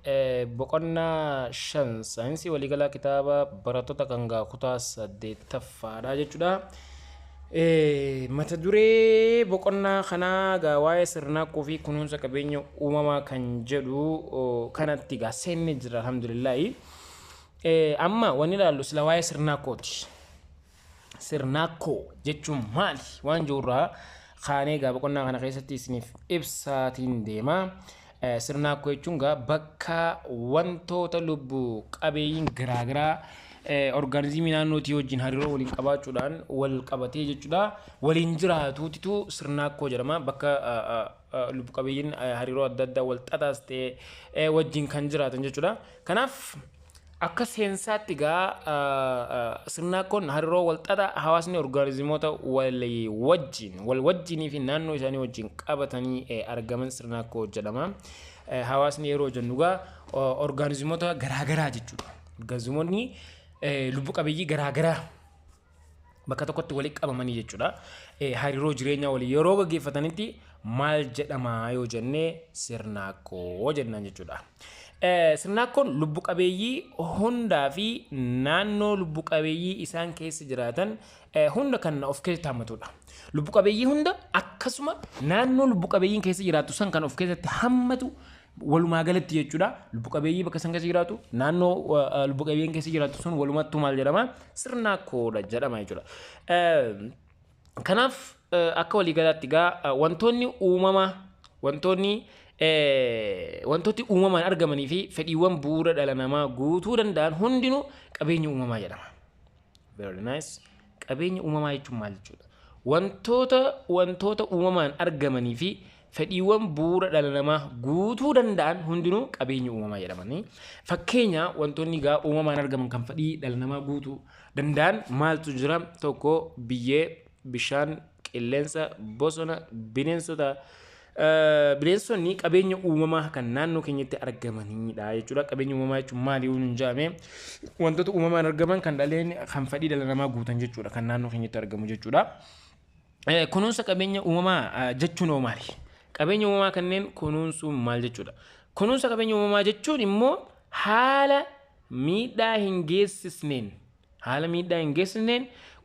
Boqonnaa 5 saayinsii waliigalaa kitaaba barattoota kan gaa kutaa 8ffaadha jechuudha. Mata duree boqonnaa kanaa gaa waa'ee sirnaakkoo fi kunuunsa qabeenya uumamaa kan jedhu kanatti gaa seenne jira, alhamdulillaahi. Amma wanni ilaallu sila waa'ee sirnaakkooti. Sirnaakkoo jechuun maali waan jirurraa kaanee gaa boqonnaa kana keessatti isiniif ibsaatiin deema. Sirnaakkoo jechuun gaa bakka wantoota lubbu qabeeyyiin garaagaraa orgaanizimii naannootii wajjin hariiroo waliin qabaachuudhaan wal qabatee jechuudha. Waliin jiraatuutitu sirnaakkoo jedhama. Bakka lubbu qabeeyyiin hariiroo adda addaa wal xaxaas ta'e wajjin kan jiraatan jechuudha. Kanaaf akka seensaatti gaa sirnaakkoon hariiroo wal xaxaa hawaasni orgaanizimoota walii wajjin wal wajjinii fi naannoo isaanii wajjin qabatanii argaman sirnaakkoo jedhama. Hawaasni yeroo jennu gaa orgaanizimoota garaagaraa jechuudha. Orgaanizimoonni lubbu qabeeyyii garaagaraa bakka tokkotti walitti qabamanii jechuudha. Hariiroo jireenyaa walii yeroo gaggeeffatanitti maal jedhama yoo jennee, sirnaakkoo jennaan jechuudha. Sirnaakkoon lubbu qabeeyyii hundaa fi naannoo lubbu qabeeyyii isaan keessa jiraatan hunda kan of keessatti hammatudha. Lubbu qabeeyyii hunda akkasuma naannoo lubbu qabeeyyiin keessa jiraatu san kan of keessatti hammatu walumaa galatti jechuudha. Lubbu qabeeyyii bakka san keessa jiraatu, naannoo lubbu qabeeyyiin keessa jiraatu sun walumattuu maal jedhama? Sirnaakkoodha jedhama jechuudha. Kanaaf akka waliigalaatti gaa wantoonni uumamaa wantoonni wantooti uumamaan argamanii fi fedhiiwwan bu'uura dhala namaa guutuu danda'an hundinuu qabeenya uumamaa jedhama. Very nice. Qabeenya uumamaa jechuun maal jechuudha? Wantoota uumamaan argamanii fi fedhiiwwan bu'uura dhala namaa guutuu danda'an hundinuu qabeenya uumamaa jedhamanii. Fakkeenya wantoonni gaa uumamaan argaman kan fedhii dhala namaa guutuu danda'an maaltu jira? Tokko biyyee, bishaan, qilleensa, bosona, bineensota. Bineensonni qabeenya uumamaa kan naannoo keenyatti argamanidha jechuudha. Qabeenya uumamaa jechuun maali yoo nun jedhame, wantoota uumamaan argaman kan dhaleen kan fedhii dhala namaa guutan jechuudha. Kan naannoo keenyatti argamu jechuudha. Kunuunsa qabeenya uumamaa jechuun hoo maali? Qabeenya uumamaa kanneen kunuunsuun maal jechuudha? Kunuunsa qabeenya uumamaa jechuun immoo haala miidhaa hin geessisneen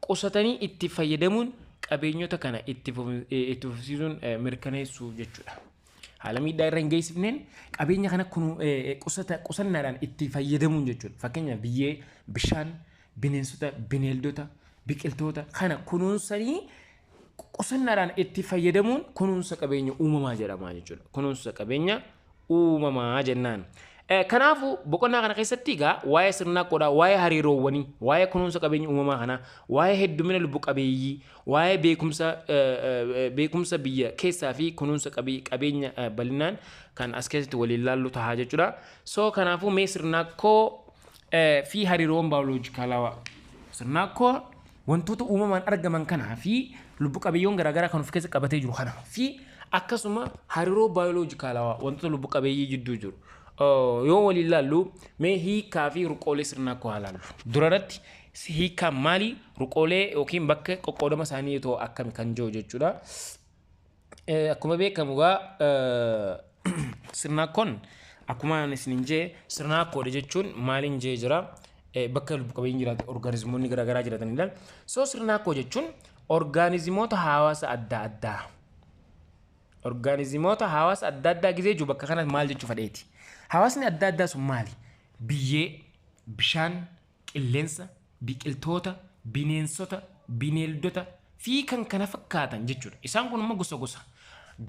qusatanii itti fayyadamuun qabeenyota kana itti fufsiisuun mirkaneessuu jechuudha. Haala miidhaa irra hin geessifneen qabeenya kana qusannaadhaan itti fayyadamuun jechuudha. Fakkeenyaaf biyyee, bishaan, bineensota, bineeldota, biqiltoota kana kunuunsanii qusannaadhaan itti fayyadamuun kunuunsa qabeenya uumamaa jedhama jechuudha. Kunuunsa qabeenya uumamaa jennaan. Kanaafuu boqonnaa kana keessatti egaa waa'ee sirnaaqqoodhaa, waa'ee hariiroowwanii, waa'ee kunuunsa qabeenya uumamaa kanaa, waa'ee heddumina lubbu qabeeyyii, waa'ee beekumsa biyya keessaa fi kunuunsa qabeenya bal'inaan kan as keessatti waliin laallu tahaa jechuudha. So kanaafuu mee sirnaakkoo fi hariiroowwan baayoloojikaalawaa, sirnaakkoo wantoota uumamaan argaman kanaa fi lubbu qabeeyyiiwwan garaagaraa kan of keessa qabatee jiru kana fi akkasuma hariiroo baayoloojikaalawaa wantoota lubbu qabeeyyii jidduu jiru yoo waliin laallu, mee hiikaa fi ruqoolee sirnaakkoo haa laallu. Durarratti hiikaan maali? Ruqoolee yookiin bakka qoqqoodama isaanii ta'u akkami kan jiru jechuudha. Akkuma beekamu egaa sirnaakkoon akkuma isiniin jee, sirnaakkoodha jechuun maaliin jee jira? Bakka lubbu qabeeyyiin jiraatu, orgaanizimoonni garaagaraa jiraatanidha. So sirnaakkoo jechuun orgaanizimoota hawaasa adda addaa. Orgaanizimoota hawaasa adda addaa gizee jiru bakka kana maal jechuu fedheeti? Hawaasni adda addaa sun maali? Biyyee, bishaan, qilleensa, biqiltoota, bineensota, bineeldota fi kan kana fakkaatan jechuudha. Isaan kun immoo gosa gosa.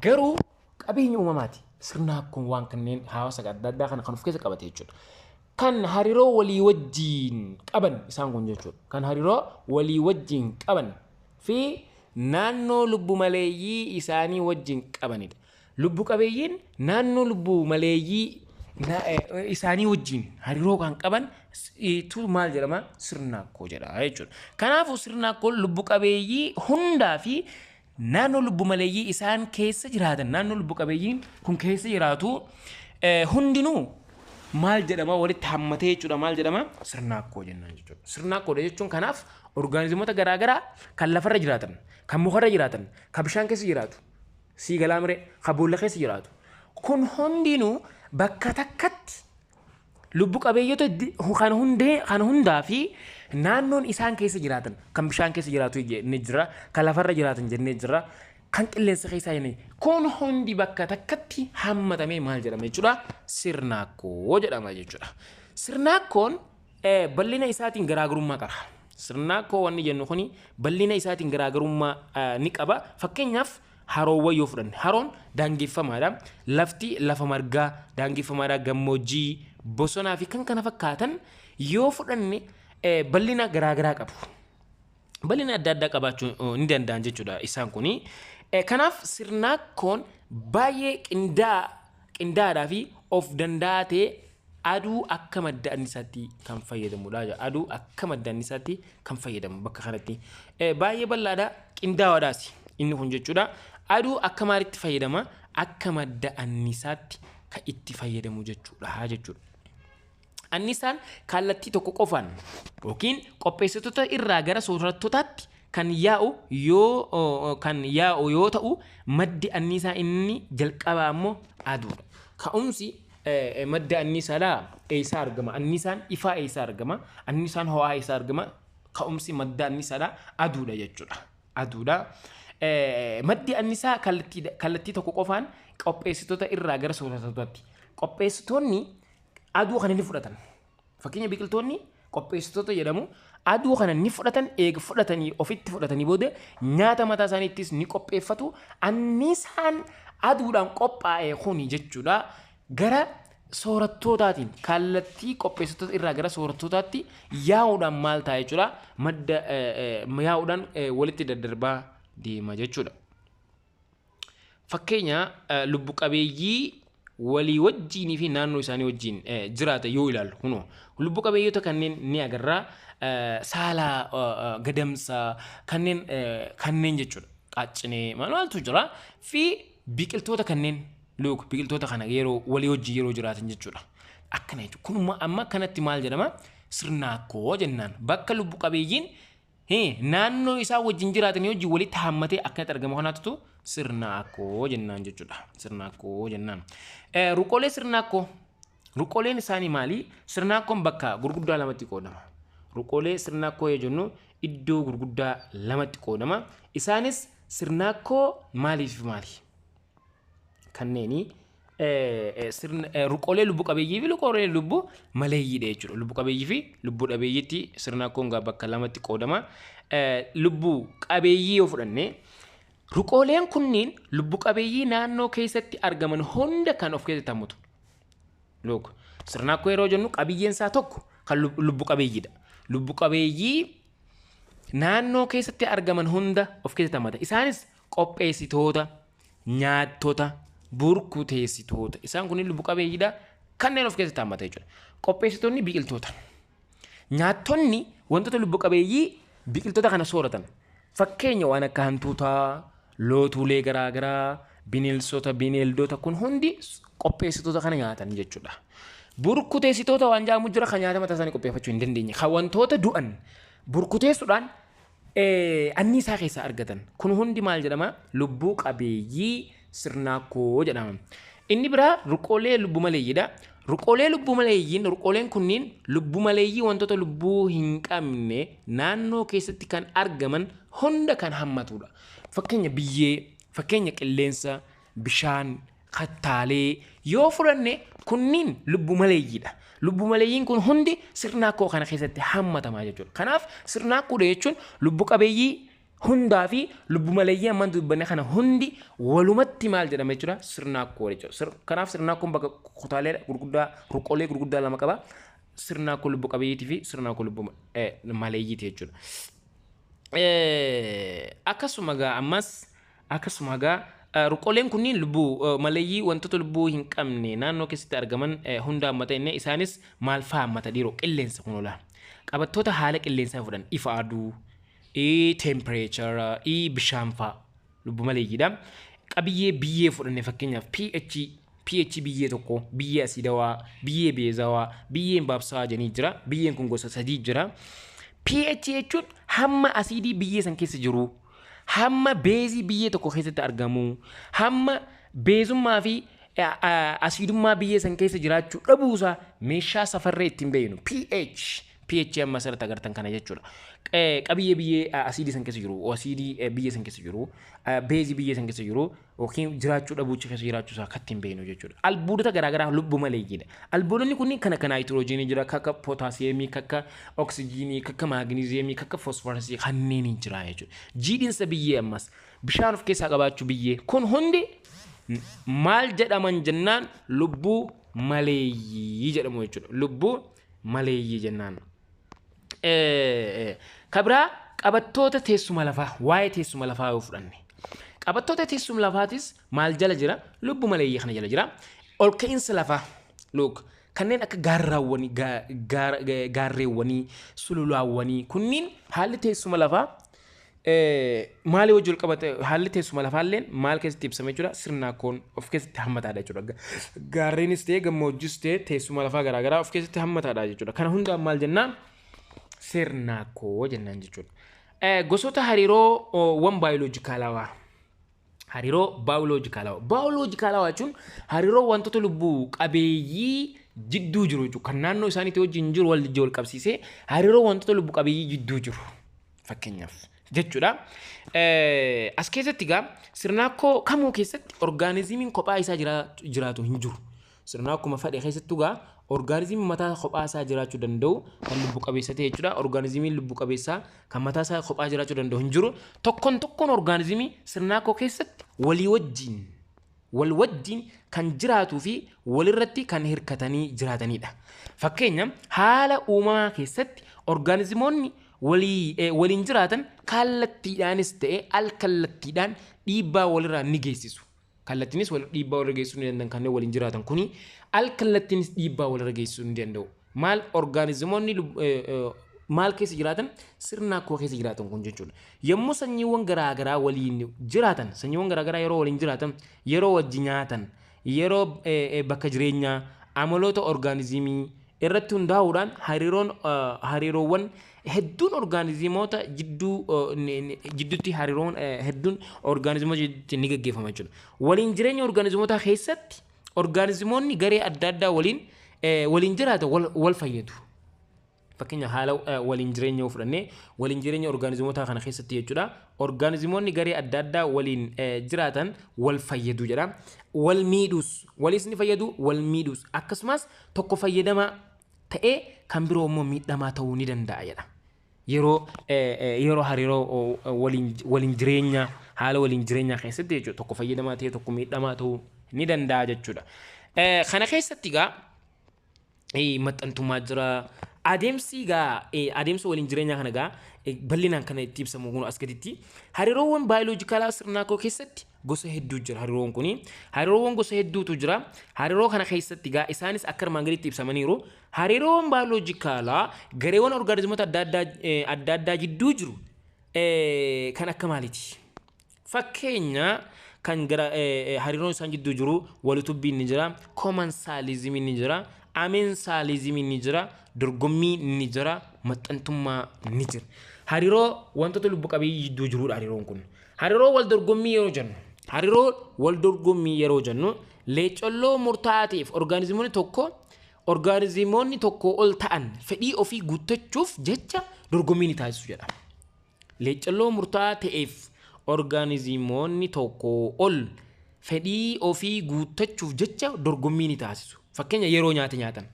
Garuu qabeenya uumamaati. Sirnaakkoon waan kanneen hawaasa adda addaa kana kan of keessa qabate jechuudha. Kan hariiroo walii wajjiin qaban isaan kun jechuudha. Kan hariiroo walii wajjiin qaban fi naannoo lubbu maleeyyii isaanii wajjin qabanidha. Lubbu qabeeyyiin naannoo lubbu maleeyyii isaanii wajjin hariiroo kan qaban tu maal jedhama? Sirnaakkoo jedhama jechuudha. Kanaafuu sirnaakkoon lubbu qabeeyyii hundaa fi naannoo lubbu maleeyyii isaan keessa jiraatan, naannoo lubbu qabeeyyiin kun keessa jiraatu hundinuu maal jedhama? Walitti hammatee jechuudha, maal jedhama? Sirnaakkoo jennaan jechuudha. Sirnaakkoodha jechuun kanaaf orgaanizimoota garaagaraa kan lafarra jiraatan, kan mukarra jiraatan, kan bishaan keessa jiraatu, sii galaa miree, kan boolla keessa jiraatu. Kun hundinuu bakka takkatti Lubbu qabeeyyota kan hundee kan hundaa fi naannoon isaan keessa jiraatan, kan bishaan keessa jiraatu jennee jira, kan lafarra jiraatan jennee jira, kan qilleensa keessaa jennee, kun hundi bakka takkatti hammatamee maal jedhama jechuudha? Sirnaakkoo jedhama jechuudha. Sirnaakkoon bal'ina isaatiin garaagarummaa qaba. Sirnaakkoo wanni jennu kuni bal'ina isaatiin garaagarummaa ni qaba. Fakkeenyaaf, haroowwan yoo fudhanne, haroon daangeffamaadha. Lafti lafa margaa daangeffamaadha. Gammoojjii, bosonaa fi kan kana fakkaatan yoo fudhanne bal'ina garaagaraa qabu. Bal'ina adda addaa qabaachuu ni danda'an jechuudha isaan kuni. Kanaaf sirnaakkoon baay'ee qindaa'aadhaa fi of danda'aa ta'ee aduu akka madda annisaatti kan fayyadamudha. Aduu akka madda annisaatti kan fayyadamu bakka kanatti. Baay'ee bal'aadha, qindaawaadhaas inni kun jechuudha. Aduu akka maalitti fayyadama? Akka madda annisaatti kan itti fayyadamu jechuudha. Annisaan kallattii tokko qofaan yookiin qopheessitoota irraa gara soorattootaatti kan yaa'u yoo ta'u, maddi annisaa inni jalqabaa immoo aduudha. Ka'umsi madda annisaadhaa eessaa argama? Annisaan ifaa eessaa argama? Annisaan ho'aa eessaa argama? Ka'umsi madda annisaadhaa aduudha jechuudha. Aduudha. Maddi annisaa kallattii tokko qofaan qopheessitoota irraa gara soorattootaatti. Qopheessitoonni aduu kana ni fudhatan. Fakkeenya, biqiltoonni qopheessitoota jedhamu. Aduu kana ni fudhatan. Eega fudhatanii, ofitti fudhatanii booda nyaata mataa isaaniittis ni qopheeffatu. Annisaan aduudhaan qophaa'e kuni jechuudha gara soorattootaatiin kallattii qopheessitoota irraa gara soorattootaatti yaa'uudhaan maal ta'a jechuudha? Madda yaa'uudhaan walitti daddarbaa deema jechuudha. Fakkeenya, lubbu qabeeyyii walii wajjiinii fi naannoo isaanii wajjiin jiraatan yoo ilaallu, kunoo lubbu qabeeyyoota kanneen ni agarraa, saala gadamsaa kanneen jechuudha. Qaaccinee maal maaltu jira fi biqiltoota kanneen, look, biqiltoota kana yeroo walii wajjin yeroo jiraatan jechuudha. Akkana jechuudha. Kunuma amma kanatti maal jedhama? Sirnaakkoo jennaan. Bakka lubbu qabeeyyiin naannoo isaa wajjin jiraatan wajjin walitti hammatee akkanatti argamu kanaatu sirnaakkoo jennaan jechuudha. Sirnaakkoo jennaan. Ruqoolee sirnaakkoo. Ruqooleen isaanii maali? Sirnaakkoon bakka gurguddaa lamatti qoodama. Ruqoolee sirnaakkoo yoo jennu iddoo gurguddaa lamatti qoodama. Isaanis sirnaakkoo maalii fi maali? Kanneeni ruqoolee lubbu qabeeyyii fi ruqoolee lubbu maleeyyiidha jechuudha. Lubbu qabeeyyii fi lubbu dhabeeyyiitti sirnaakkoon bakka lamatti qoodama. Lubbu qabeeyyii yoo fudhanne, ruqooleen kunniin lubbu qabeeyyii naannoo keessatti argaman hunda kan of keessatti hammatu. Look, sirnaakkoo yeroo jennu qabiyyeen isaa tokko kan lubbu qabeeyyiidha. Lubbu qabeeyyii naannoo keessatti argaman hunda of keessatti hammata. Isaanis qopheessitoota, nyaattota, burkuteessitoota. Isaan kunniin lubbu qabeeyyiidha. Kanneen of keessatti hammata jechuudha. Qopheessitoonni biqiltoota. Nyaattonni wantoota lubbu qabeeyyii biqiltoota kana sooratan. Fakkeenya, waan akka hantuutaa, lootuulee garaagaraa, bineensota, bineeldota, kun hundi qopheessitoota kana nyaatan jechuudha. Burkuteessitoota waan jedhamu jira, kan nyaata mataa isaanii qopheeffachuu hin dandeenye. Kan wantoota du'an burkuteessuudhaan anniisaa keessaa argatan. Kun hundi maal jedhama? Lubbuu qabeeyyii sirnaakkoo jedhama. Inni biraa ruqoolee lubbu maleeyyiidha. Ruqoolee lubbuu maleeyyiin, ruqooleen kunniin lubbu maleeyyii wantoota lubbuu hin qabne naannoo keessatti kan argaman hunda kan hammatudha. Fakkeenya biyyee, fakkeenya qilleensa, bishaan, kattaalee yoo fudhanne kunniin lubbu maleeyyiidha. Lubbu maleeyyiin kun hundi sirnaakkoo kana keessatti hammatamaa jechuudha. Kanaaf sirnaakkoodha jechuun lubbu qabeeyyii hundaa fi lubbu maleeyyii ammaan dubbanne kana hundi walumatti maal jedhama jechuudha? Sirnaakkoo jechuudha. Kanaaf sirnaakkoon bakka kutaalee gurguddaa, ruqoolee gurguddaa lama qaba. Sirnaakkoo lubbu qabeeyyiitii fi sirnaakkoo lubbu maleeyyiiti jechuudha. Akkasuma gaa ammas, akkasuma gaa ruqooleen kunniin lubbuu maleeyyii wantoota lubbuu hin qabne naannoo keessatti argaman hunda hammata inni. Isaanis maal fa'aa hammata dhiiroo? Qilleensa kun ola. Qabattoota haala qilleensaa fudhan, ifa aduu, temperature, bishaan fa'aa lubbu maleeyyiidha. Qabiyyee biyyee fudhanne, fakkeenyaaf pH biyyee tokko, biyyee asiidawaa, biyyee beezawaa, biyyeen baabsawaa jedhanii jira. Biyyeen kun gosa sadii jira. pH jechuun hamma asiidii biyyee san keessa jiru, hamma beezii biyyee tokko keessatti argamu, hamma beezummaa fi Asiidummaa biyyee san keessa jiraachuu dhabuusaa meeshaa safarree ittiin beeknu pH. pH amma asirratti agartan kana jechuudha. Qabiyyee biyyee asiidii san keessa jiru, asiidii biyyee san keessa jiru, beezii biyyee san keessa jiru yookiin jiraachuu dhabuuchi keessa jiraachuu isaa kan ittiin beeknu jechuudha. Albuudota garaagaraa lubbu maleeyyiidha. Albuudonni kunniin kan akka naayitiroojiinii jira, kan akka pootaasiyeemii, kan akka oksijiinii, kan akka maagniziyeemii, kan akka foosfarasii kanneen hin jira jechuudha. Jiidhinsa biyyee, ammas bishaan of keessaa qabaachuu biyyee, kun hundi maal jedhaman jennaan lubbuu maleeyyii jedhamu jechuudha. Lubbuu maleeyyii jennaan. Kabraa qabattoota teessuma lafaa, waa'ee teessuma lafaa yoo fudhanne. Qabattoota teessuma lafaatis maal jala jira? Lubbu maleeyyii kana jala jira. Ol ka'iinsa lafaa, look, kanneen akka gaarraawwanii, gaarreewwanii, sululaawwanii kunniin haalli teessuma lafaa maalii wajjin wal qabate? Haalli teessuma lafaalleen maal keessatti ibsame jechuudha? Sirna akkoon of keessatti hammataadha jechuudha. Gaarreenis ta'e, gammoojjis ta'e, teessuma lafaa garaagaraa of keessatti hammataadha jechuudha. Kana hundaan maal jennaan? Sirna akkoo jennaan jechuudha. Gosoota hariiroowwan baayoloojikaalawaa. Hariiroo baayoloojikaalawaa. Baayoloojikaalawaa jechuun hariiroo wantoota lubbuu qabeeyyii jidduu jiru jechuudha. Kan naannoo isaaniitti wajjin jiru wal wal qabsiisee hariiroo wantoota lubbuu qabeeyyii jidduu jiru. Fakkeenyaaf jechuudha. As keessatti egaa sirna akkoo kamuu keessatti orgaanizimiin kophaa isaa jiraatu hin jiru. Sirna akkuma fedhe keessattuu egaa orgaanizimiin mataa kophaa isaa jiraachuu danda'u kan lubbu qabeessa ta'e jechuudha. Orgaanizimiin lubbu qabeessaa kan mataa isaa kophaa jiraachuu danda'u hin jiru. Tokkoon tokkoon orgaanizimii sirna akkoo keessatti walii wajjin wal wajjin kan jiraatuu fi walirratti kan hirkatanii jiraatanidha. Fakkeenya, haala uumamaa keessatti orgaanizimoonni waliin jiraatan kallattiidhaanis ta'e al kallattiidhaan dhiibbaa walirraa ni geessisu. Kallattiinis wal dhiibbaa walirra geessisuu ni danda'an. Kanneen waliin jiraatan kuni al kallattiinis dhiibbaa walirra geessisuu ni danda'u. Maal orgaanizimoonni maal keessa jiraatan? Sirna akkoo keessa jiraatan kun jechuudha. Yommuu sanyiiwwan garaagaraa waliin jiraatan, sanyiiwwan garaagaraa yeroo waliin jiraatan, yeroo wajji nyaatan, yeroo bakka jireenyaa, amaloota orgaanizimii irratti hundaa'uudhaan hariiroon hariiroowwan hedduun orgaanizimoota jidduu jidduutti, hariiroon hedduun orgaanizimoota jidduutti ni gaggeeffama jechuudha. Waliin jireenya orgaanizimootaa keessatti orgaanizimoonni garee adda addaa waliin jiraatan wal fayyadu. Fakkeenya, haala waliin jireenya yoo fudhannee, waliin jireenya orgaanizimoota kana keessatti jechuudha. Orgaanizimoonni garee adda addaa waliin jiraatan wal fayyadu jedha. Wal miidhuus, walis ni fayyadu, wal miidhuus, akkasumas tokko fayyadamaa ta'ee kan biroo immoo miidhamaa ta'uu ni danda'a jedha. Yeroo hariiroo waliin jireenya, haala waliin jireenyaa keessatti jechuudha, tokko fayyadamaa ta'ee tokko miidhamaa ta'uu ni danda'a jechuudha. Kana keessatti egaa maxxantummaa jira. Adeemsi egaa adeemsa waliin jireenyaa kana egaa bal'inaan kana itti ibsamu kun as gaditti. Hariiroowwan baayoloojikaalaa sirna akkoo keessatti gosa hedduu jira hariiroon kuni. Hariiroowwan gosa hedduutu jira. Hariiroo kana keessatti egaa isaanis akka armaan gaditti ibsamaniiru. Hariiroowwan baayoloojikaalaa gareewwan orgaanizimoota adda addaa jidduu jiru kan akka maaliiti? Fakkeenya kan gara hariiroon isaan jidduu jiru walutubbiin ni jira, commensalismiin ni jira, amensalismiin ni jira, dorgommiin ni jira, maxxantummaa ni jira. Hariiroo wantoota lubbu qabeeyyii jidduu jirudha hariiroon kun. Hariiroo wal dorgommii yeroo jennu, hariiroo wal dorgommii yeroo jennu, leecolloo murtaa'aa ta'eef orgaanizimoonni tokko ol ta'an fedhii ofii guuttachuuf jecha dorgommii ni taasisu jedha. Leeccalloo murtaa'aa ta'eef orgaanizimoonni tokko ol fedhii ofii guuttachuuf jecha dorgommii ni taasisu. Fakkeenya, yeroo nyaata nyaatan.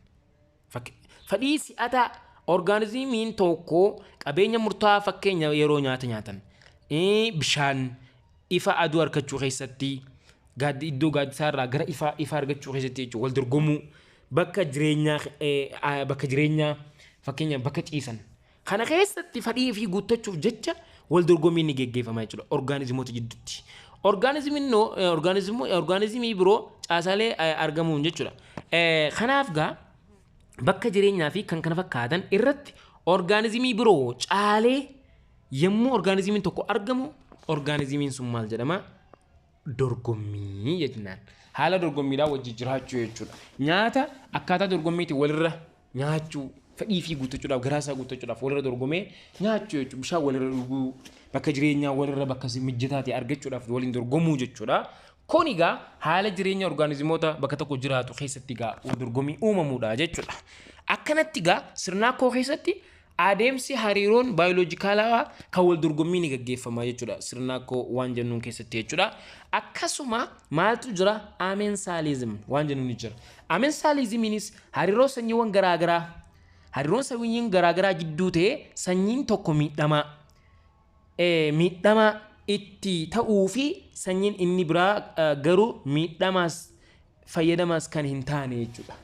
Fedhii si'ataa orgaanizimiin tokko qabeenya murtaa'aa, fakkeenya yeroo nyaata nyaatan, bishaan, ifa aduu argachuu keessatti, iddoo gaaddisaa irraa gara ifa argachuu keessatti jechuudha, wal dorgomuu, bakka jireenyaa, fakkeenya bakka ciisan. Kana keessatti fedhii fi guuttachuuf jecha wal dorgommiin ni geggeeffama jechuudha orgaanizimoota jidduutti. Orgaanizimii biroo caasaalee argamuun jechuudha. Kanaaf gaa bakka jireenyaa fi kan kana fakkaatan irratti orgaanizimii biroo caalee yommuu orgaanizimiin tokko argamu, orgaanizimiin sun maal jedhama? Dorgommii jennaan. Haala dorgommiidhaan wajjin jiraachuu jechuudha. Nyaata akkaataa dorgommiitiin walirra nyaachuu, fedhii fi guuttachuudhaaf, garaa isaa guuttachuudhaaf walirra dorgomee nyaachuu jechuudha. Bishaan walirra dhuguu, bakka jireenyaa walirra bakka mijataa ta'e argachuudhaaf waliin dorgomuu jechuudha. Kun egaa haala jireenya orgaanizimoota bakka tokko jiraatu keessatti egaa dorgommii uumamuudha jechuudha. Akkanatti egaa sirnaakkoo keessatti adeemsi hariiroon baayoloojikaalawaa kan wal dorgommii ni gaggeeffama jechuudha. Sirnaakkoo waan jennuun keessatti jechuudha. Akkasuma maaltu jira? Amensalism waan jennuun ni jira. Amensalismiinis hariiroo sanyiiwwan garaagaraa, hariiroon sanyiiwwan garaagaraa jidduu ta'ee sanyiin tokko miidhamaa itti ta'uu fi sanyiin inni biraa garuu miidhamaas fayyadamaas kan hin taane jechuudha.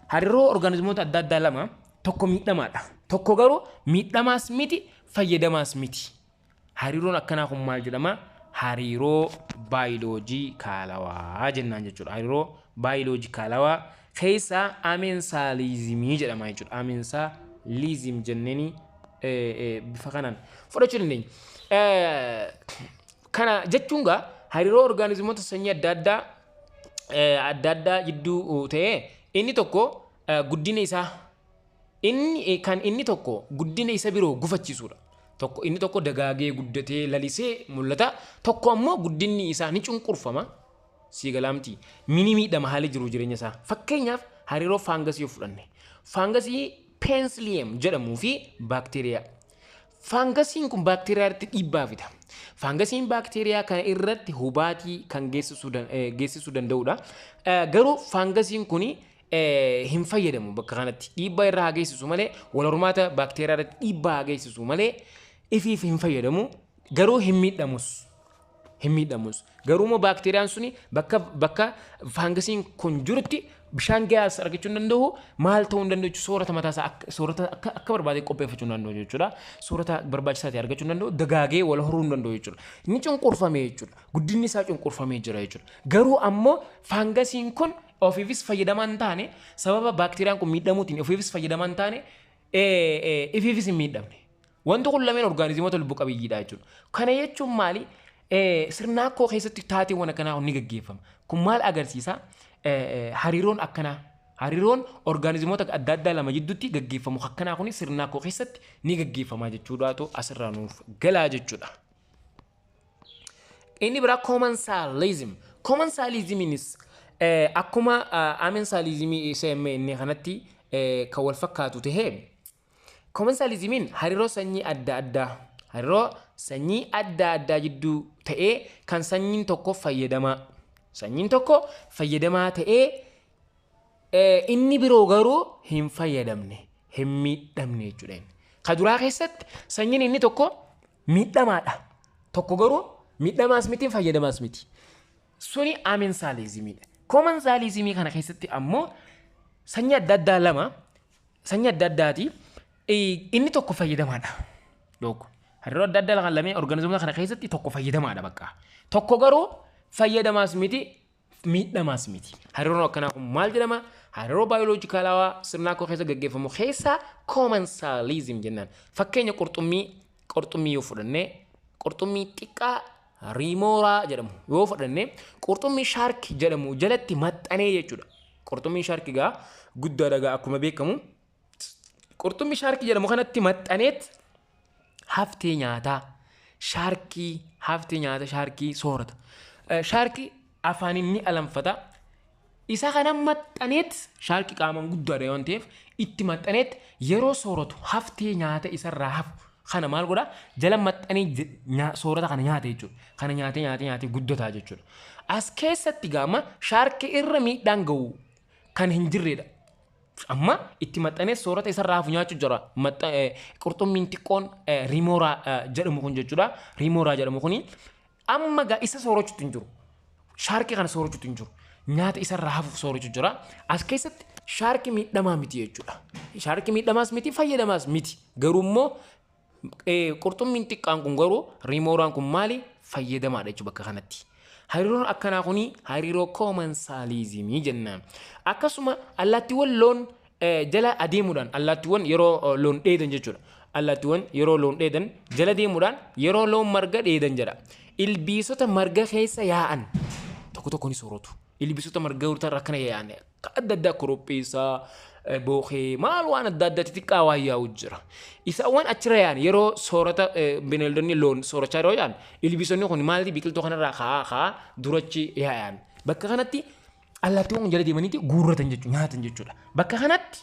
Hariiroo orgaanizimoota adda addaa lama, tokko miidhamaadha. Tokko garuu miidhamaas miti, fayyadamaas miti. Hariiroon akkanaa kun maal jedhama? Hariiroo baayoloojikaalawaa jennaan jechuudha. Hariiroo baayoloojikaalawaa keessaa amensalismii jedhama jechuudha. Amensalism jenneeni bifa kanaan fudhachuu dandeenya. Kana jechuun gaa hariiroo orgaanizimoota sanyii adda addaa jidduu ta'ee inni tokko guddina isaa inni kan inni tokko guddina isa biroo gufachiisudha. Tokko, inni tokko dagaagee guddatee lalisee mul'ata. Tokko ammoo guddinni isaa ni cunqurfama. Sii galaamti. Mini miidhama haalli jiru jireenya isaa. Fakkeenyaaf, hariiroo faangasii yoo fudhanne. Faangasii Penicillium jedhamuu fi baakteeriyaa. Faangasiin kun baakteeriyaa irratti dhiibbaa fida. Faangasiin baakteeriyaa kana irratti hubaatii kan geessisuu danda'udha. Garuu faangasiin kun hin fayyadamu bakka kanatti. Dhiibbaa irra haa geessisu malee, wal hormaata baakteeriyaa irratti dhiibbaa haa geessisu malee, ifiif hin fayyadamu. Garuu hin miidhamus. Hin miidhamus. Garuu immoo baakteeriyaan suni bakka faangasiin kun jirutti bishaan gahaas argachuu hin danda'u, maal ta'uu hin danda'u, soorata mataa isaa soorata akka barbaade qopheeffachuu hin danda'u jechuudha. Soorata barbaachisaa ta'e argachuu hin danda'u, dagaagee wal horuu hin danda'u jechuudha. Inni cunqurfamee jechuudha. Guddinni isaa cunqurfamee jira jechuudha. Garuu ammoo faangasiin kun ofiifis fayyadamaa hin taane, sababa baakteeriyaan kun miidhamuutiin ofiifis fayyadamaa hin taane, ifiifis hin miidhamne. Wanti kun lameen orgaanizimoota lubbu qabeeyyiidha jechuudha. Kana jechuun maali? Sirnaakkoo keessatti taateewwan akkanaa ni gaggeeffama. Kun maal agarsiisa? Hariiroon akkanaa, hariiroon orgaanizimoota adda addaa lama jidduutti gaggeeffamu akkanaa kun sirnaakkoo keessatti ni gaggeeffama jechuudhaatu asirraa nuuf galaa jechuudha. Inni biraa commensalism. Commensalismiinis akkuma amensalismii isa inni kanatti kan wal fakkaatu tahee, commensalismiin hariiroo sanyii adda addaa jidduu ta'ee kan sanyiin tokko fayyadamaa ta'ee inni biroo garuu hin fayyadamne, hin miidhamne jechuudha. Ka duraa keessatti sanyiin inni tokko miidhamaadha. Tokko garuu miidhamaas miti, fayyadamaas miti. Suni amensalismiidha. Commensalismii kana keessatti ammoo sanyii adda addaa lama, sanyii adda addaati, inni tokko fayyadamaadha. Tokko hariiroo adda addaa kan lameen orgaanizimoota kana keessatti tokko fayyadamaadha bakka. Tokko garuu fayyadamaas miti, miidhamaas miti. Hariiroon akkanaa kun maal jedhama? Hariiroo baayoloojikaalawaa sirnaakkoo keessa gaggeeffamu keessaa commensalism jennaan. Fakkeenya, qurxummii yoo fudhannee, qurxummii xiqqaa remora jedhamu yoo fudhannee, qurxummii shark jedhamu jalatti maxxanee jechuudha. Qurxummiin shark gaa guddaadha gaa akkuma beekamu. Qurxummii shark jedhamu kanatti maxxaneet haftee nyaataa sharkii, haftee nyaata sharkii soorata. Sharkii afaaniin ni alanfata. Isa kana maxxaneet, sharkii qaamaan guddaadha waan ta'eef, itti maxxaneet yeroo sooratu haftee nyaata isarraa hafu kana maal godhaa? Jala maxxanee soorata kana nyaata jechuudha. Kana nyaatee nyaatee nyaatee guddataa jechuudha. As keessatti gaama sharkii irra miidhaan gahu kan hin jirredha. Amma itti maxxanee soorata isarraa hafu nyaachuu jira. Qurxummiin xiqqoon remora jedhamu kun jechuudha. Remora jedhamu kuni amma gaa isa soorachuutu hin jiru. Sharkii kana soorachuutu hin jiru. Nyaata isarraa hafuuf soorachuu jira. As keessatti sharkii miidhamaa miti jechuudha. Sharkii miidhamaas miti, fayyadamaas miti. Garuu immoo qurxummiin xiqqaan kun garuu, remoraan kun maali? Fayyadamaadha jechuudha bakka kanatti. Hariiroon akkanaa kuni hariiroo commensalismii jennaan. Akkasuma allaattiiwwan loon jala adeemuudhaan, allaattiiwwan yeroo loon dheedan jechuudha. Allaattiiwwan yeroo loon dheedan jala deemuudhaan, yeroo loon marga dheedan jedha. Ilbiisota marga keessa yaa'an tokko tokko ni sooratu. Ilbiisota marga irra akkana yaa'an adda addaa, koropheessaa, Bookee maal waan adda addaa xixiqqaa waan yaa'u jira. Isaawwan achirra yaa'an yeroo soorata bineeldonni loon soorachaa yeroo yaa'an, ilbiisonni kun maalti biqiltuu kanarraa ka'aa ka'aa durachi yaa'an. Bakka kanatti allaattiiwwan kun jala deemaniiti guurratan jechuudha, nyaatan jechuudha. Bakka kanatti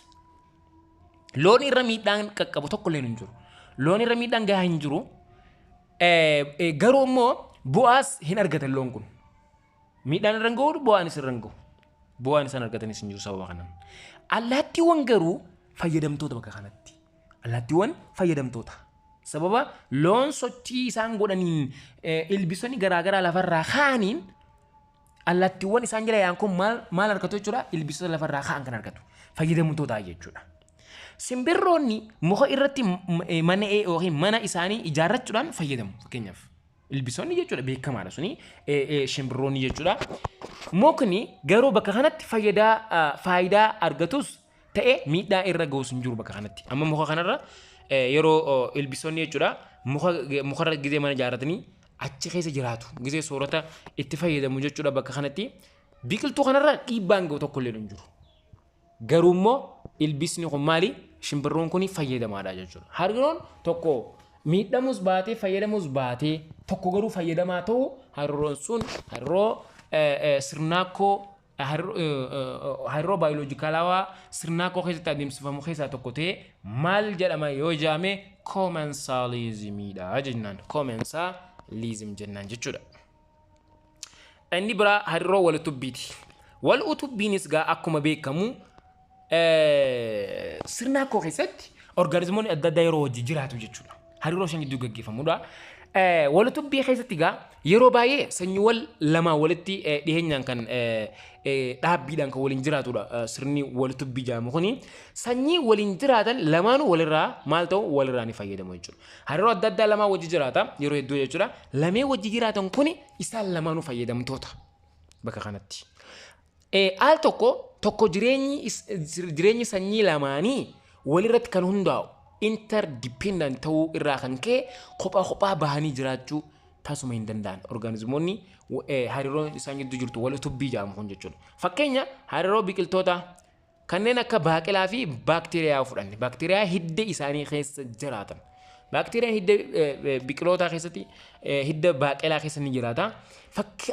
loon irra miidhaan qaqqabu tokko illee hin jiru. Loon irra miidhaan gahaa hin jiru. Garuu immoo bu'aas hin argatan loon kun. Miidhaan irra hin gahu, bu'aanis irra hin gahu. Bu'aan isaan argatanis hin jiru sababa kanaan. Allaattiiwwan garuu fayyadamtoota bakka kanatti. Allaattiiwwan fayyadamtoota. Sababa loon sochii isaan godhaniin ilbiisonni garaagaraa lafarraa ka'aniin, allaattiiwwan isaan jala yaa'an kun maal maal argatu jechuudha? Ilbiisota lafarraa ka'an kan argatu. Fayyadamtoota jechuudha. Simbirroonni muka irratti mana yookiin mana isaanii ijaarrachuudhaan fayyadamu fakkeenyaaf. Ilbiisonni jechuudha, beekamaadha suni shimbirroonni jechuudha. Mukni garuu bakka kanatti faayidaa argatus ta'e miidhaa irra ga'us hin jiru bakka kanatti. Amma muka kanarra yeroo ilbiisonni jechuudha mukarra gizee mana ijaarratanii achi keessa jiraatu, gizee soorata itti fayyadamu jechuudha, bakka kanatti biqiltuu kanarra dhiibbaan ga'u tokko illee hin jiru. Garuu immoo ilbiisni kun maali? Shimbirroon kun fayyadamaadha jechuudha. Hariiroon tokko miidhamus baatee fayyadamus baatee, tokko garuu fayyadamaa ta'u, hariiroon sun hariiroo sirnaakkoo, hariiroo baayoloojikaalawaa sirnaakkoo keessatti adeemsifamu keessaa tokko ta'ee maal jedhama yoo jedhame, commensalismiidha jennaan. Commensalism jennaan jechuudha. Inni biraa hariiroo wal utubbiiti. Wal utubbiinis gaa akkuma beekamu sirnaakkoo keessatti orgaanizimoonni adda addaa yeroo hojii jiraatu jechuudha. Hariiroo isaan gidduu gaggeeffamudha. Wal utubbii keessatti gaa yeroo baay'ee sanyiiwwan lamaa walitti dhiheenyaan kan dhaabbiidhaan kan waliin jiraatudha sirni wal utubbii jedhamu kuni. Sanyii waliin jiraatan lamaanuu walirraa maal ta'u, walirraa ni fayyadamu jechuudha. Hariiroo adda addaa lamaa wajji jiraata yeroo hedduu jechuudha. Lamee wajji jiraatan kuni isaan lamaanuu fayyadamtoota bakka kanatti. Al tokko tokko jireenyi sanyii lamaanii walirratti kan hundaa'u interdependent ta'uu irraa kan ka'e, kophaa kophaa bahanii jiraachuu tasuma hin danda'an. Orgaanizimoonni hariiroon isaan gidduu jirtu wal utubbii jedhamu kun jechuudha. Fakkeenya hariiroo biqiltoota kanneen akka baaqelaa fi baakteeriyaa fudhanne, baakteeriyaa hidda isaanii keessa jiraatan. Baakteeriyaan hidda biqilootaa keessatti, hidda baaqelaa keessa ni jiraata.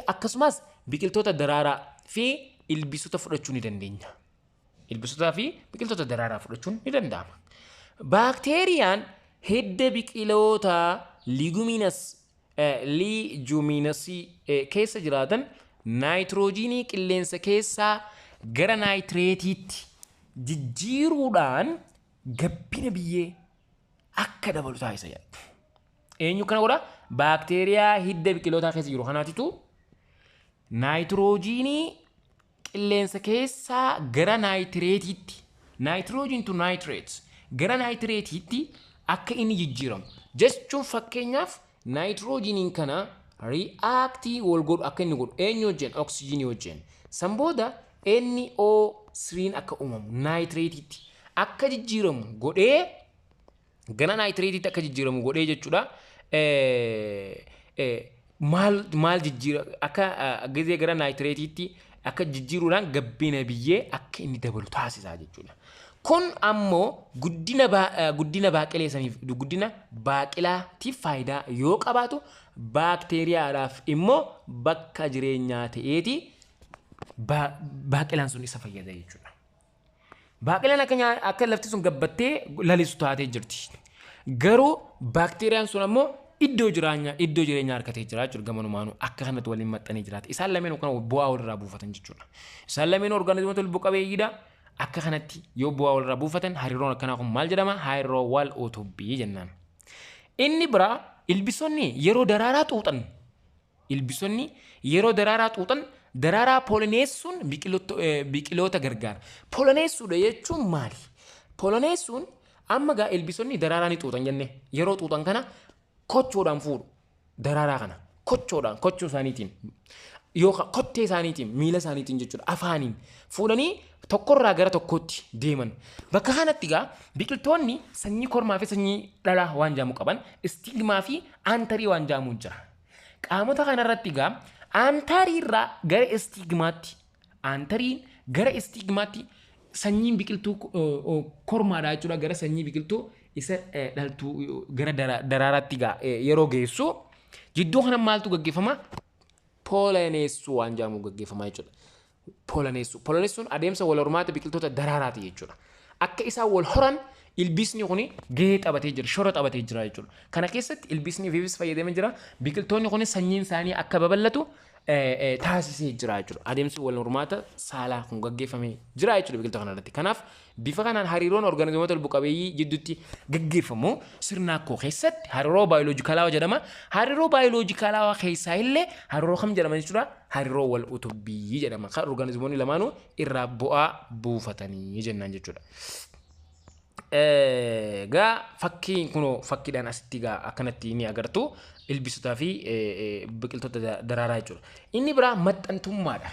Akkasumas biqiltoota daraaraa fi ilbiisota fudhachuu ni dandeenya. Ilbiisotaa fi biqiltoota daraaraa fudhachuun ni danda'ama. Baakteeriyaan hidda biqiloota leguminosii keessa jiraatan naayitiroojiinii qilleensa keessaa gara naayitireetiitti jijjiiruudhaan gabbina biyyee akka dabalu taasisa jedha. Eenyu kana godha? Baakteeriyaa hidda biqilootaa keessa jiru kanaatitu naayitiroojiinii qilleensa keessaa gara naayitireetiitti, nitrogen to nitrates, gara naayitireetiitti akka inni jijjiiramu jechuun, fakkeenyaaf naayitiroojiiniin kana react wal godhu akka inni godhu eenyu wajjin? Oksijiinii wajjin. San booda NO3 akka uumamu, naayitireetiitti akka jijjiiramu godhee, gara naayitireetiitti akka jijjiiramu godhee jechuudha. Maal maal jijjiira akka gizee gara naayitireetiitti akka jijjiiruudhaan gabbina biyyee akka inni dabalu taasisaa jechuudha. Kun ammoo guddina baaqelee saniif, guddina baaqilaatiif faayidaa yoo qabaatu, baakteeriyaadhaaf immoo bakka jireenyaa ta'eeti baaqilaan sun isa fayyada jechuudha. Baaqilaan akka lafti sun gabbattee lalisu taatee jirti. Garuu baakteeriyaan sun ammoo iddoo jireenyaa argatee jira jechuudha, gamanumaanuu akka kanatti waliin maxxanee jiraata. Isaan lameen kana bu'aa walirraa buufatan jechuudha. Isaan lameen orgaanizimoota lubbu qabeeyyiidha. Akka kanatti yoo bu'aa walirraa buufatan, hariiroon akkanaa kun maal jedhama? Hariiroo wal utubbii jennaan. Inni biraa ilbiisonni yeroo daraaraa xuuxan daraaraa poolineessuun biqiloota gargaara. Poolineessuudha jechuun maali? Poolineessuun amma gaa ilbiisonni daraaraa ni xuuxan jenne, yeroo xuuxan kana kochoodhaan fuudhu, daraaraa kana kochoodhaan, kochoo isaaniitiin yookaan kottee isaaniitiin, miila isaaniitiin jechuudha, afaaniin fuudhanii tokkorraa gara tokkootti deeman. Bakka kanatti gaa biqiltoonni sanyii kormaa fi sanyii dhalaa waan jedhamu qaban, istigmaa fi antarii waan jedhamu jira. Qaamota kanarratti gaa antariirraa gara istigmaatti, antariin gara istigmaatti Sanyiin biqiltuu kormaadha jechuudha, gara sanyii biqiltuu isa dhaltuu gara daraaraatti yeroo geessu jidduu kana maaltu gaggeeffama? Poolaneessuu waan jedhamu gaggeeffama jechuudha. Poolaneessuu. Poolaneessuun adeemsa wal hormaata biqiltoota daraaraati jechuudha. Akka isaan wal horan ilbiisni kun gahee taphatee jira, shoora taphatee jira jechuudha. Kana keessatti ilbiisni ofiifis fayyadamee jira. Biqiltoonni kun sanyiin isaanii akka babal'atu taasisee jira jechuudha. Adeemsi wal hormaata saalaa kun gaggeeffamee jira jechuudha biqiltoota kanarratti. Kanaaf bifa kanaan hariiroon orgaanizimoota lubbu qabeeyyii jidduutti gaggeeffamu sirnaakkoo keessatti hariiroo baayoloojikalaawaa jedhama. Hariiroo baayoloojikalaawaa keessaa illee hariiroo kam jedhama jechuudha? Hariiroo wal utubbii jedhama. Kan orgaanizimoonni lamaanuu irraa bu'aa buufatanii jennaan jechuudha. Gaa fakkiin kunoo fakkiidhaan asitti gaa akkanatti ni agartu ilbiisotaa fi biqiltoota daraaraa jechuudha. Inni biraa maxxantummaadha.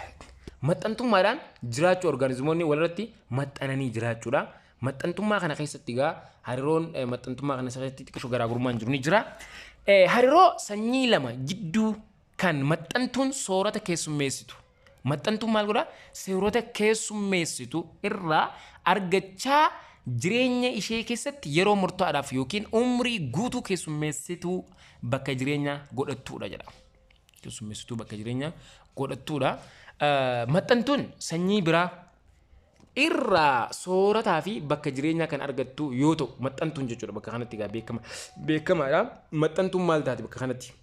Maxxantummaadhaan jiraachuu, orgaanizimoonni walirratti maxxananii jiraachuudha. Maxxantummaa kana keessatti gaa hariiroon maxxantummaa kana keessatti xiqqisho garaagarummaan jiru ni jira. Hariiroo sanyii lama jidduu kan maxxantuun soorata keessummeessitu. Maxxantuun maal godhaa? Soorata keessummeessitu irraa argachaa jireenya ishee keessatti yeroo murtaa'aadhaaf yookiin umrii guutuu keessummeessituu bakka jireenya godhattuudha jedha. Keessummeessituu bakka jireenya godhattuudha. Maxxantuun sanyii biraa irraa soorataa fi bakka jireenyaa kan argattu yoo ta'u, maxxantuun jechuudha bakka kanatti egaa beekamaadha. Maxxantuun maal taati bakka kanatti?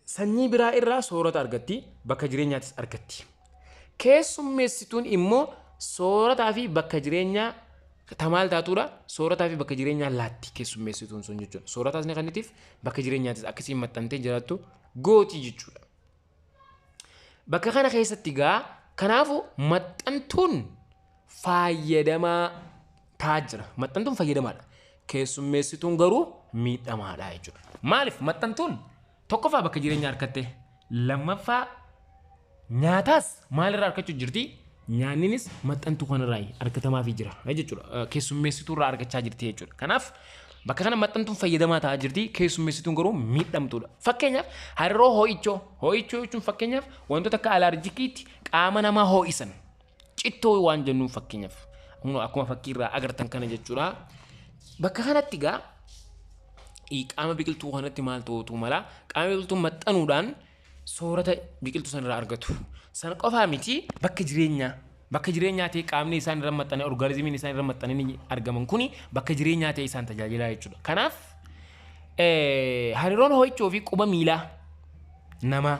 Sanyii biraa irraa soorata argatti, bakka jireenyaatis argatti. Keessummeessituun immoo soorataa fi bakka jireenyaa tamaal taatuudha. Soorataa fi bakka jireenyaa laatti keessummeessituun sun jechuudha. Soorataas ni kennitiif, bakka jireenyaatis akkasiin maxxantee jiraattu gooti jechuudha. Bakka kana keessatti gaa kanaafu maxxantuun fayyadamaa ta'aa jira. Maxxantuun fayyadamaadha. Keessummeessituun garuu miidhamaadha jechuudha. Maaliif? Maxxantuun tokkoffaa bakka jireenyaa argatte, lammaffaa nyaataas maalirraa argachuu jirti? Nyaanninis maxxantuu kanarraa argatamaafii jira jechuudha. Keessummeessituu irraa argachaa jirti jechuudha. Kanaaf bakka kana maxxantuun fayyadamaa ta'aa jirti, keessummeessituun garuu miidhamtuudha. Fakkeenyaaf hariiroo ho'ichoo. Ho'ichoo jechuun fakkeenyaaf wantoota akka alaarjikiitti qaama namaa ho'isan. Cittoo waan jennuun fakkeenyaaf. Akkuma fakkiirraa agartan kana jechuudha. Bakka kanatti gaa qaama biqiltuu kanatti maal ta'utu mala? Qaama biqiltuu maxxanuudhaan soorata biqiltuu sanarraa argatu. Sana qofaa miti, bakka jireenyaa ta'e qaamni isaan irra maxxanee, orgaanizimiin isaan irra maxxananii argaman kuni bakka jireenyaa ta'e isaan tajaajilaa jechuudha. Kanaaf hariiroon ho'ichoo fi quba miilaa namaa,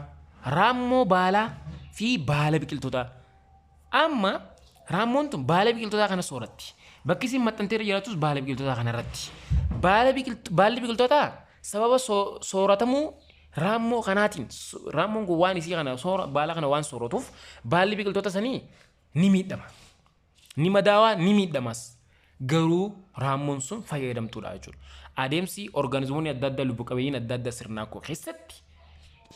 raammoo baalaa fi baala biqiltootaa. Amma raammoon tun baala biqiltootaa kana sooratti. Bakki isin maxxantee irra jiraatus baala biqiltootaa kanarratti. Baalli biqiltootaa sababa sooratamuu raammoo kanaatiin, raammoon kun waan isii kana baala kana waan sooratuuf, baalli biqiltoota sanii ni miidhama. Ni madaawaa, ni miidhamas. Garuu raammoon sun fayyadamtuudha jechuudha. Adeemsi orgaanizimoonni adda addaa, lubbu qabeeyyiin adda addaa sirnaakkoo keessatti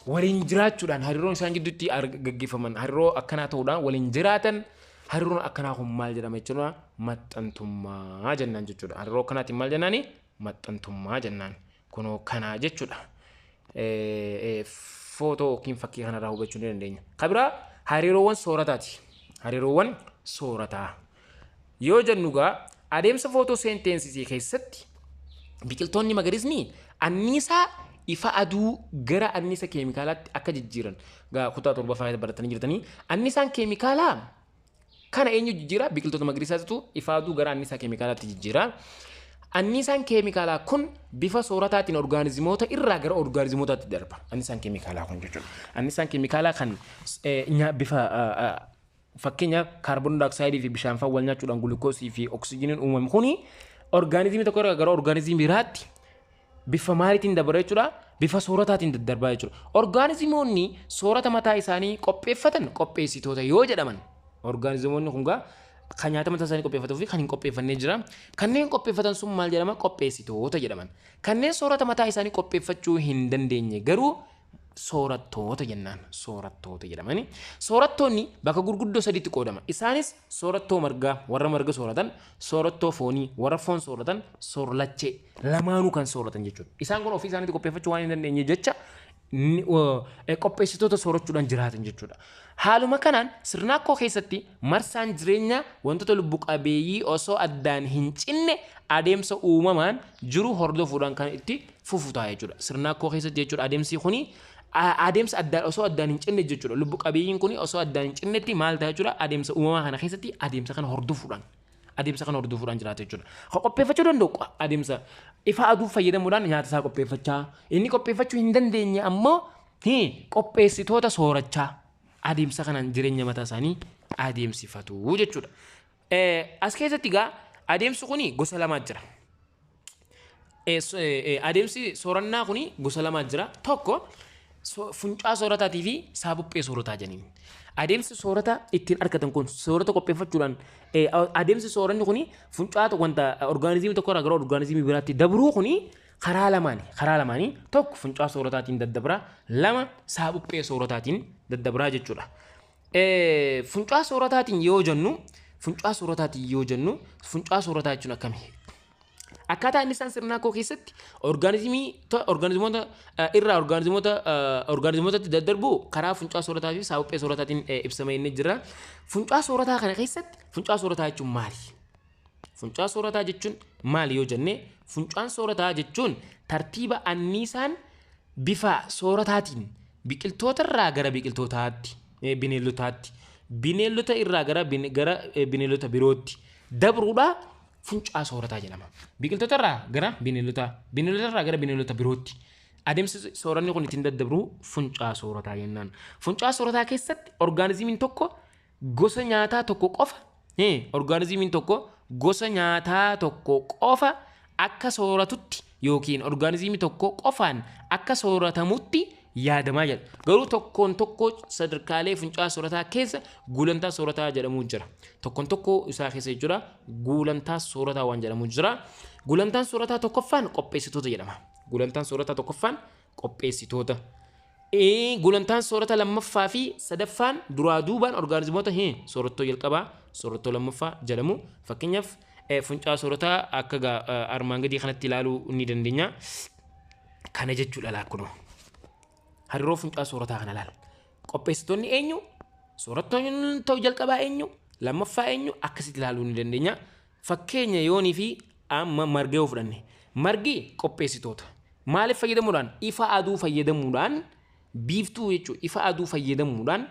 waliin jiraachuudhaan hariiroon isaan gidduutti gaggeeffaman, hariiroo akkanaa ta'uudhaan waliin jiraatan, hariiroon akkanaa kun maal jedhama jechuudha? Maxxantummaa jennaan jechuudha. Hariiroo akkanaatiin maal jennaani? Maxxantummaa jennaan. Kunoo kanaa jechuudha. Footoo yookiin fakkii kanarraa hubachuu ni dandeenya. Kan biraa hariiroowwan soorataati. Hariiroowwan soorataa yoo jennu gaa adeemsa footooseenteensisii keessatti biqiltoonni magariisni anniisaa ifa aduu gara anniisa keemikaalaatti akka jijjiiran gaa kutaa torbaffaa baratanii jirtanii. Anniisaan keemikaalaa kana eenyu jijjiira? Biqiltoota magariisaatu ifa aduu gara anniisaa keemikaalaatti jijjiira. Anniisaan keemikaalaa kun bifa soorataatiin orgaanizimoota irraa gara orgaanizimootaatti darba. Anniisaan keemikaalaa kun jechuudha. Anniisaan keemikaalaa kan bifa fakkeenyaaf kaarboon daayooksaayidii fi bishaan fa'aa wal nyaachuudhaan gulukoosii fi oksijiiniin uumamu kuni orgaanizimii tokko irraa gara orgaanizimii biraatti bifa maaliitiin dabara jechuudha? Bifa soorataatiin daddarbaa jechuudha. Orgaanizimoonni soorata mataa isaanii qopheeffatan qopheessitoota yoo jedhaman, orgaanizimoonni kun gaa kan nyaata mataa isaanii qopheeffatuu fi kan hin qopheeffannee jira. Kanneen qopheeffatan sun maal jedhama? Qopheessitoota jedhaman. Kanneen soorata mataa isaanii qopheeffachuu hin dandeenye garuu soorattoota jennaan, soorattoota jedhamani. Soorattoonni bakka gurguddoo sadiitti qoodama. Isaanis soorattoo margaa, warra marga sooratan, soorattoo foonii, warra foon sooratan, soorlachee, lamaanuu kan sooratan jechuudha. Isaan kun ofii isaaniitti qopheeffachuu waan hin dandeenye jecha qopheessitoota soorachuudhaan jiraatan jechuudha. Haaluma kanaan sirnaakkoo keessatti marsaan jireenyaa wantoota lubbu qabeeyyii osoo addaan hin cinne adeemsa uumamaan jiru hordofuudhaan kan itti fufu ta'a jechuudha. Sirnaakkoo keessatti jechuudha adeemsi kuni adeemsa addaan osoo addaan hin cinne jechuudha. Lubbu qabeeyyiin kuni osoo addaan hin cinnetti maal ta'a jechuudha? Adeemsa uumamaa kana keessatti adeemsa kana hordofuudhaan jiraata jechuudha. Kan qopheeffachuu danda'u adeemsa ifa aduu fayyadamuudhaan nyaata isaa qopheeffachaa, inni qopheeffachuu hin dandeenye ammoo qopheessitoota soorachaa adeemsa kanaan jireenya mataa isaanii adeemsifatu jechuudha. As keessatti egaa adeemsi kuni gosa lamaa jira. Adeemsi soorannaa kuni gosa lamaa jira. Tokko funcaa soorataatii fi saabuphee soorataa jedhaniin. Adeemsi soorata ittiin argatan kun soorata qopheeffachuudhaan, adeemsi sooranni kuni funcaa wanta orgaanizimii tokko irraa gara orgaanizimii biraatti dabruu kuni karaa lamaani. Tokko funcaa soorataatiin daddabraa, lama saabuphee soorataatiin daddabraa jechuudha. Funcaa soorataatiin yoo jennu, funcaa soorataa jechuun akkami? Akkaataa inni isaan sirnaakkoo keessatti orgaanizimoota irraa orgaanizimootatti daddarbu karaa funcaa soorataa fi saabuphee soorataatiin ibsamee inni jira. Funcaa soorataa kana keessatti funcaa soorataa jechuun maali? Funcaa soorataa jechuun maali yoo jenne, funcaan soorataa jechuun tartiiba anniisaan bifa soorataatiin biqiltoota irraa gara biqiltootaatti, bineeldotaatti, bineeldota irraa gara bineeldota birootti dabruudha funcaa soorataa jedhama. Biqiltoota irraa gara bineeldotaa, bineeldota irraa gara bineeldota birootti. Adeemsi sooranni kun ittiin daddabru funcaa soorataa jennaan. Funcaa soorataa keessatti orgaanizimiin tokko gosa nyaataa tokko qofa akka sooratutti yookiin orgaanizimii tokko qofaan akka sooratamutti yaadamaa jira. Garuu tokkoon tokko sadarkaalee funcaa soorataa keessa gulantaa soorataa jedhamu jira. Tokkoon tokko isaa keessa jechuudha gulantaa soorataa waan jedhamu jira. Gulantaan soorataa tokkoffaan qopheessitoota jedhama. Gulantaan soorataa tokkoffaan qopheessitoota. Gulantaan soorata lammaffaa fi sadaffaan duraa duubaan orgaanizimoota soorattoo jalqabaa, soorattoo lammaffaa jedhamu. Fakkeenyaaf, funcaa soorataa akka armaan gadii kanatti ilaaluu ni dandeenya. Kana jechuudha laakkunoo. Hariiroo funcaa soorataa kana ilaala. Qopheessitoonni eenyu? Soorattoonni ta'u jalqabaa eenyu? Lammaffaa eenyu? Akkasitti ilaaluu ni dandeenya. Fakkeenya yoonii fi amma marga yoo fudhanne. Margi qopheessitoota. Maaliif fayyadamuudhaan? Ifa aduu fayyadamuudhaan, biiftuu jechuudha. Ifa aduu fayyadamuudhaan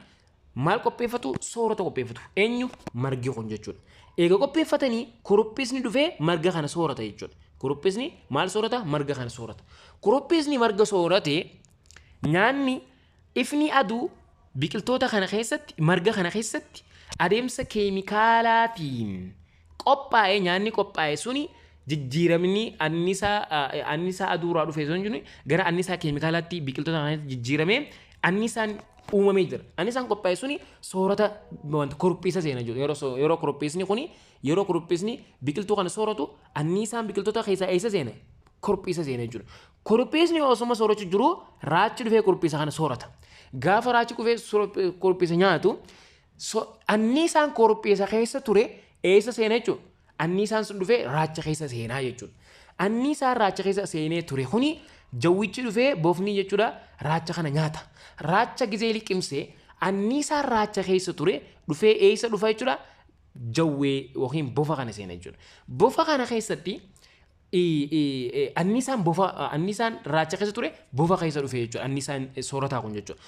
maal qopheeffatu? Soorata qopheeffatu. Eenyu? Margi kun jechuudha. Eega qopheeffatanii kuruphисni dhufee marga kana soorata jechuudha. Kuruphisni maal soorata? Marga kana soorata. Kuruphisni marga soorate, nyaanni ifni aduu biqiltoota kana keessatti, marga kana keessatti adeemsa keemikaalaatiin qophaa'e, nyaanni qophaa'e suni jijjiiramni annisaa aduurraa dhufe sun gara annisaa keemikaalaatti biqiltoota kana keessatti jijjiiramee annisaan uumamee jira. Annisaan qophaa'e suni soorata wanta kuruphisa seena jechuudha. Yeroo kuruphisni kuni, yeroo kuruphisni biqiltuu kana sooratu, annisaan biqiltoota keessaa eessa seena? Kuruphisa seena jechuudha. Kuruphisni osuma soorachuu jiru raachi dhufee kuruphisa kana soorata. Gaafa raachi dhufee kuruphisa nyaatu, annisaan kuruphisa keessa ture eessa seena jechuudha? Annisaan sun dhufee raacha keessa seenaa jechuudha. Annisaan raacha keessa seenee ture kuni jawwichi dhufee, bofni jechuudha, raacha kana nyaata. Raacha gizee liqimsee annisaan raacha keessa ture dhufee eessa dhufa jechuudha? Jawwee yookiin bofa kana seena jechuudha. Bofa kana keessatti annisaan bofa, annisaan raacha keessa ture bofa keessa dhufe jechuudha. Annisaan soorataa kun jechuudha.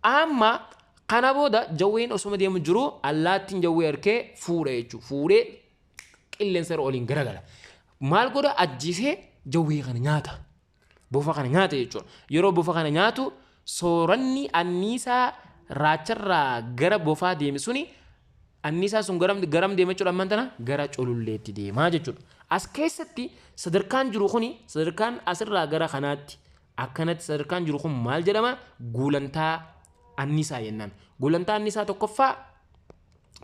Amma kana booda jawween osuma deemu jiru allaattiin jawwee harkee fuudha jechuudha. Fuudhee qilleensa irra oliin garagala. Maal godha? Ajjisee jawwee kana nyaata. Bofa kana nyaata jechuudha. Yeroo bofa kana nyaatu sooranni anniisaa raacharraa gara bofaa deeme suni, anniisaa sun garam deema jechuudha? Ammaan tana gara cululleetti deemaa jechuudha. As keessatti sadarkaan jiru kuni, sadarkaan asirraa gara kanaatti akkanatti sadarkaan jiru kun maal jedhama? Gulantaa anniisaa jennaan. Gulantaa anniisaa tokkoffaa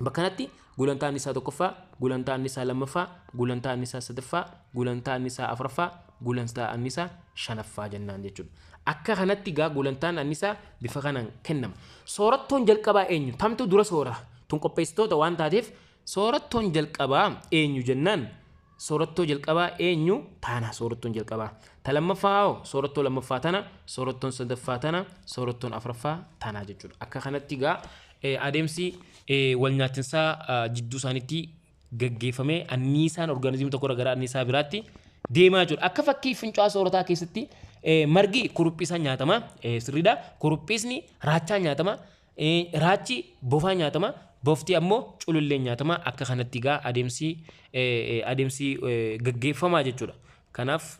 bakka kanatti gulantaa anniisaa tokkoffaa, gulantaa anniisaa lammaffaa, gulantaa anniisaa sadaffaa, gulantaa anniisaa afuraffaa, gulantaa anniisaa shanaffaa jennaan jechuudha. Akka kanatti gaa gulantaan anniisaa bifa kanaan kennama. Soorattoon jalqabaa eenyu? Tamtu dura soora? Tun qopheessitoota waan taateef soorattoon jalqabaa eenyu jennaan, Soorattoo jalqabaa eenyu? Tana soorattoon jalqabaa. Ta lammaffaa hoo? Soorattoo lammaffaa tana, soorattoon sadaffaa tana, soorattoon afuraffaa tana jechuudha. Akka kanatti egaa adeemsi wal nyaatinsaa jidduu isaaniitti gaggeeffamee anniisaan orgaanizimii tokko gara anniisaa biraatti deemaa jiru. Akka fakkii fincaa'aa soorataa keessatti margi kuruphisaan nyaatama, sirriidha. Kuruphisni raachaan nyaatama. Raachi bofaa nyaatama. Bofti ammoo cululleen nyaatama. Akka kanatti egaa adeemsi gaggeeffamaa jechuudha. Kanaaf